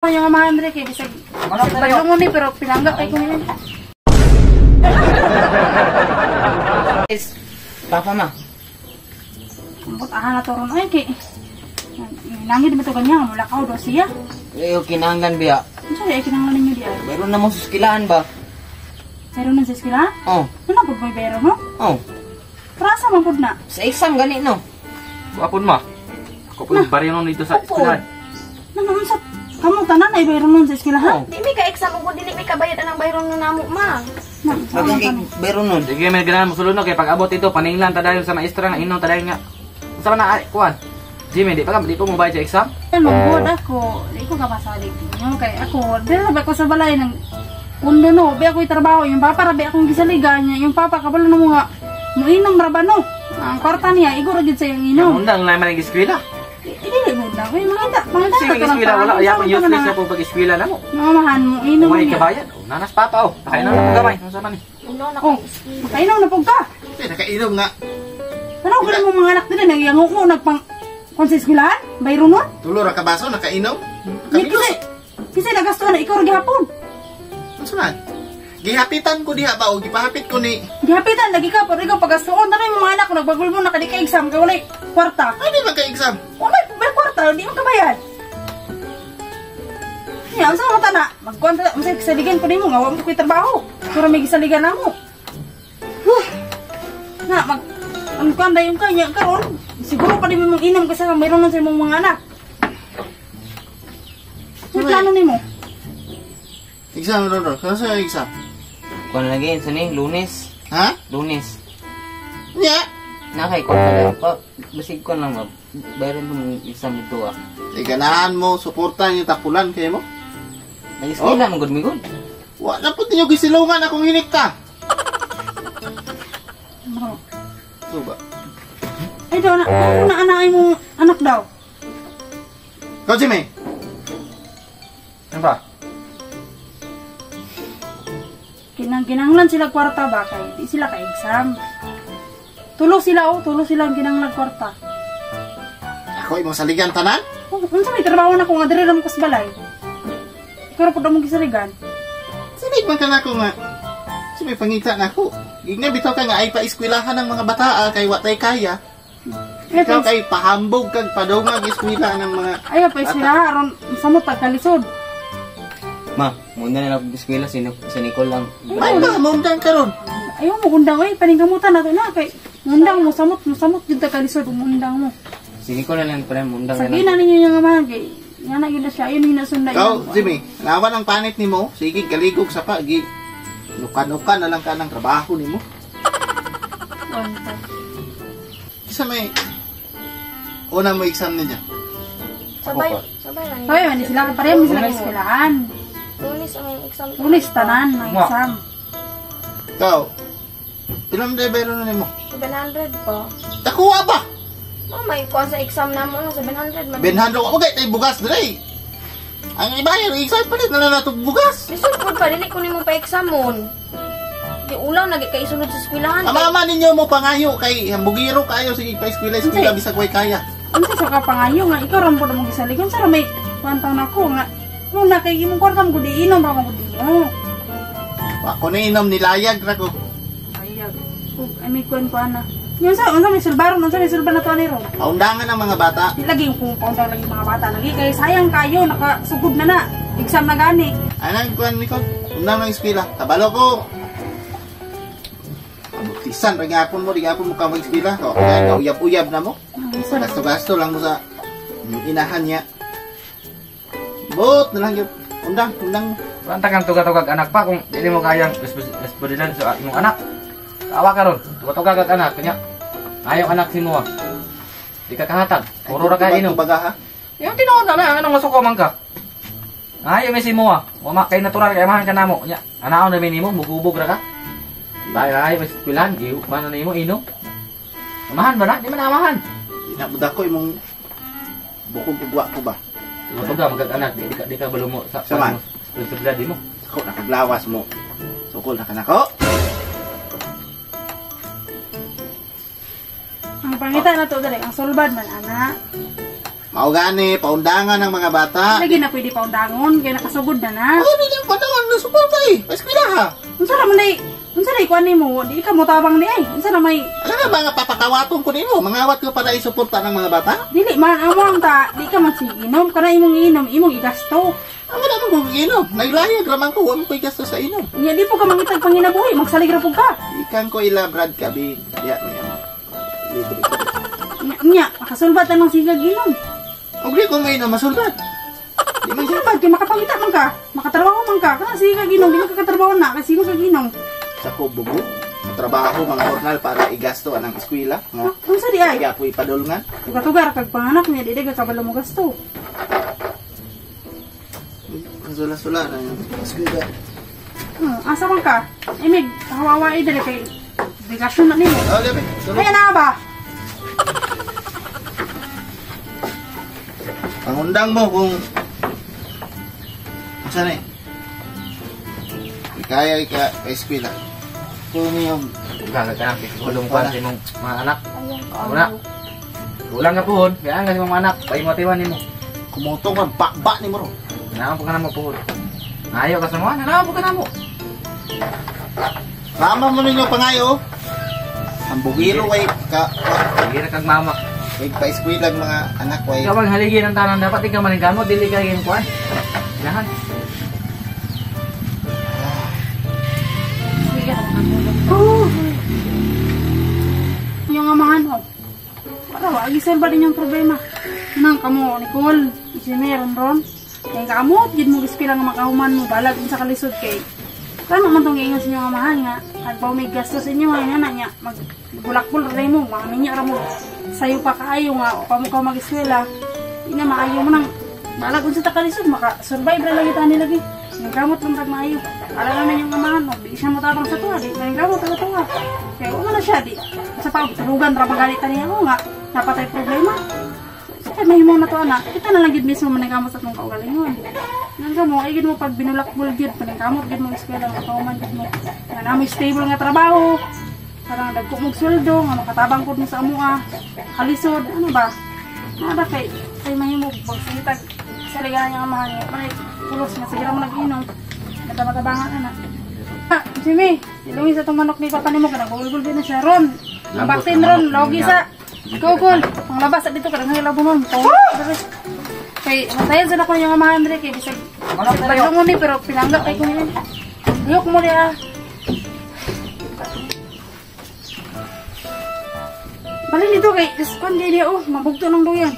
Yung amahan dire kay bisag badlongon ni pero pinangga kay ko nila. Guys, Papa ma. Ambot aha na to ron ay kay nangid mo to ganyan mulakaw do siya. Eh, kinahanglan biya. Unsa ay kinahanglan ninyo diya? Meron na mo sa eskwelahan ba? Meron na sa eskwelahan? Oh. Ano pud mo bayro mo? Oh. Prasa man pud na. Sa exam gani no. Wapon ma. Ako po baryo nun dito sa eskwelahan. Nang unsa kamo tanan ay bayro nun sa eskwelahan? Oh. Di mi ka exam ug dili mi kabayad anang bayron nun namo ma. Magiging bayro nun. Sige may ganahan mo sulod no kay pag abot dito paninglan ta dayon sa maestra nga inom ta dayon nga. Unsa man na kuan? Jimmy, di pa ka di po mo bayad sa exam? Lungkod ako, di ko kapasalig ninyo kay ako dili ba ko sa balay ng kundo no, bi ako'y trabaho, yung papa ra bi akong gisaligan niya, yung papa kabalo na mo nga muinom ra ba no? Ang kwarta niya igor ra gid sa iyang inom. Undang lang man ang eskwela. Dili mo undang, kay mangita, mangita Sige, ka ng eskwela wala paraan. ayaw Unsa man useless ka na po pag eskwela na mo. Mamahan mo inom May niya. kabayad. Oh, nanas papa oh. Nakainom na po gamay. Unsa man ni? Uno na Oh, makainom na pud ka. Eh, nakainom nga. Tanaw ka mo mga anak dili nagyango nagpang kon sa eskwelahan, bayro nun. Tulo ra ka baso nakainom. Ni kasi kasi nagasto na ikaw ra gihapon. Unsa man? Gihapitan ko diha ba o gipahapit ko ni. Gihapitan lagi ka pero ikaw pagastoon na yung mga anak ko nagbagol mo na kadi ka exam kay walay kwarta. Ay, di man ka exam. Walay may kwarta di man kabayad. Ya, unsa man ta na? Magkuan ta unsa gisaligan ko nimo nga wa mo koy trabaho. Pero may gisaligan namo. Huh. Na mag ang kuan dayon ka nya karon siguro pa di mo inom kasi mayroon na sa imong mga anak. Ano plano nimo? Exam ro ro. Sa exam. Kuan lagi sa ni Lunes. Ha? Lunes. Nya. Na kay kuan ka pa. Basig kuan lang ba. Bayron tong exam dito ah. Eh, ganahan mo, suporta niyo tapulan kayo mo. Nag-eskwela man gud mi gud. Wa na pud ninyo gisilungan akong hinikta. Bro. So ba? Ay daw na, ano na anak imong anak daw? Ikaw, Jimmy. Ano ba? Kinang kinanglan sila kwarta ba kay di sila ka exam. Tulo sila oh, tulo sila ang kinanglan kwarta. Ako imong saligan tanan? Oh, unsa may trabaho na ko nga diri ra mo kas balay. Ikaw ra pud among gisaligan. Salig man ka na ako nga. Sa may pangita na ako. Gigna bitaw ka nga ay paeskwelahan ng mga bata kay wa tay kaya. Ay, Ikaw kay pahambog kag padungag eskwela ng mga Ay, pa sila aron samot tag kalisod. Ma, muna na lang ako eskwela si Nicole lang. May ba mo undang karon? Ayaw mo undang oy, paningkamutan nato na kay undang mo samot jud tag kalisod undang mo. Si Nicole na lang pre, mundang na Sagi lang. na ninyo yung amahan kay nga na gyud na siya, ayun yung nasunda. Ikaw, Jimmy, nawan ang panit nimo, sige galigog sa pa gi. Nuka-nuka na lang ka ng trabaho nimo. Isa may una mo exam niya. Sabay, sabay lang. Sabay man sila pareho man sila eskwelahan. Lunes ang exam. Lunes tanan ang exam. Ikaw, pila man day bayro na nimo? 700 po. Takuha ba? Oh, may kuan sa exam namo no 700 man. 700 wa kay tay bugas dre. Ang ibayar exam palit na lang nato bugas. Lisod pud pa dili ko nimo pa examon. Di ulaw na kay isulod sa eskwelahan. Ang mama ninyo mo pangayo kay hambugiro kayo sige pa eskwela eskwela bisag way kaya. Unsa sa ka pangayo nga ikaw ra pud among gisaligan sa may kuantang nako nga muna kay imong kwarta mo gud inom ra mo gud mo. Wa ko na inom nilayag ra ko. Ayag. Ug ay may kuan kuan na. Yung sa unsa may sulbaron, unsa may sulban na to ani ron. Paundangan ang mga bata. Di lagi yung kung paundang lagi mga bata lagi kay sayang kayo nakasugod na na. Exam na gani. Anang kuan ni ko, undang ng eskwela. Kabalo ko. Abutisan ra gyapon mo, di gyapon mo ka mag-eskwela. Ko kaya uyab-uyab na mo. Gasto-gasto lang mo sa inahan niya. Bot na lang gyud. Undang, undang. Wala kang tuga-tugag anak pa kung dili mo kayang responsibilidad sa imong anak. Awa karon, tuga-tugag ag anak kanya. Ayaw anak si mo. Di ka kahatag. Puro ra ka inom. Baga ha. Yung tinuod na lang anong masuko man ka. Ayaw may si mo. Wa ma kay natural kay amahan ka namo. Nya, anaon na nimo mugubog ra ka. Bay ay mas kulan, iu man na nimo inom. Amahan ba na? Di man amahan. Di na buda ko imong bukog ug wa ko ba. Tuga magag anak, di ka balumo sa Sama. responsibilidad di mo. Ako nakaglawas mo. Sukol na kanako. Ang pangita na to dali ang sulbad man ana. Mao gani paundangan ng mga bata. Lagi na pwede paundangon kay nakasugod na na. Oh, dili pa naman suporta eh. Paeskwela ha. Unsa ra man day? Unsa day kuan nimo? Di ka motabang di ay. Unsa na may Alam ka ba nga papakawaton ko nimo? Mangawat ko para isuporta ng mga bata? Dili man amo ang ta, di ka man inom kana imong inom, imong igasto. Ang wala mong kong inom. Naglayag raman ko, huwag mo ko'y gasto sa inom. Nya di po ka mangitag panginabuhi, magsalig ra pud ka. Ikan ko ila Brad Kabin. Diya, may ano. Libre ko. Nya, nya makasulbat ang sigag inom. Huwag di ko mainom, masulbat. Di man siya. Sulbad kay makapangita man ka, makatrabaho man ka. Kana sigag inom, di man ka katrabaho na kasi mo kag inom. Sa ko bubo. Trabaho mga ornal para igasto anang eskwela. Nga, Unsa di ay? kaya ako'y padulngan. Tuga-tugar kag panganak niya, di ka kabalo mo gasto. Kasula-sula na yung eskwela. Asa man ka? Imig, hawawa dali kay obligasyon na nimo. Oh, labi. Sulod. Kaya na ba? Pangundang mo kung saan eh. Kaya ka eskwela. Kung yung Ugang ka na, gulong pa sa imong mga anak. Ayun ka. Una. Kulang ka puhon, kaya ang imong mga anak, paimotiwan nimo. kumutong ka, bakba ni mo ro. Naon po ka na mo puhon. Ayaw ka sa mga, naon po ka na mo. Mama mo ninyo pangayo. Ang bugiro way ka Sige na kag mama. way pa-eskwela ang mga anak way. Ikaw ang haligi ng tanan dapat ikaw maningkamot dili ka yung kuan. Lahan. Oh. Yung amahan ho. Para wa gisolba din yung problema. Nang kamo Nicole, si meron ron. Kay kamot gid mo gispila nga makahuman mo balag unsa kalisod kay. Tama man tong giingon sa inyong amahan nga agbaw may gastos inyo nga nga niya mag bulakbol ra mo mga minyo ra mo. Sayo pa kaayo nga o pa mo ka mag-eskwela. Di na maayo mo nang balag unsa ta kalisod maka survive ra lagi tani lagi. Ang kamot lang tag maayo. Ala naman yung amahan mo, di siya motabang sa tuwa, di may kamot sa tuwa. Kaya wala na siya di. Sa pa tulugan ra magalit tani ako nga napatay problema. So, kaya mahimo na to anak. Kita na lang gid mismo maningkamot sa atong kaugalingon. Nang kamo ay gid mo pag binulakbol gid paningkamot gid mo eskwela makauman gid mo. Nga na stable nga trabaho. Parang dagko mong sweldo nga makatabang pud mo sa amoa. Kalisod ano ba? Nada kay kay mahimo pagsitag sa ligahan niya amahan niya. Pare pulos nga sige ra mo nag-inom. Natabang-tabangan ana. Ha, Jimmy, ilungin sa itong manok ni Papa nimo kanang gulgul din na siya ron. Ang vaccine ron, logi sa Google. Ang labas at dito kadang labo nun. Kay matayan sa nako yung amahan dre kay bisag badlongon ni pero pinangga kay ko niya. Lihok mo niya. Bali nito kay kuan di oh, mabugto ng duyan.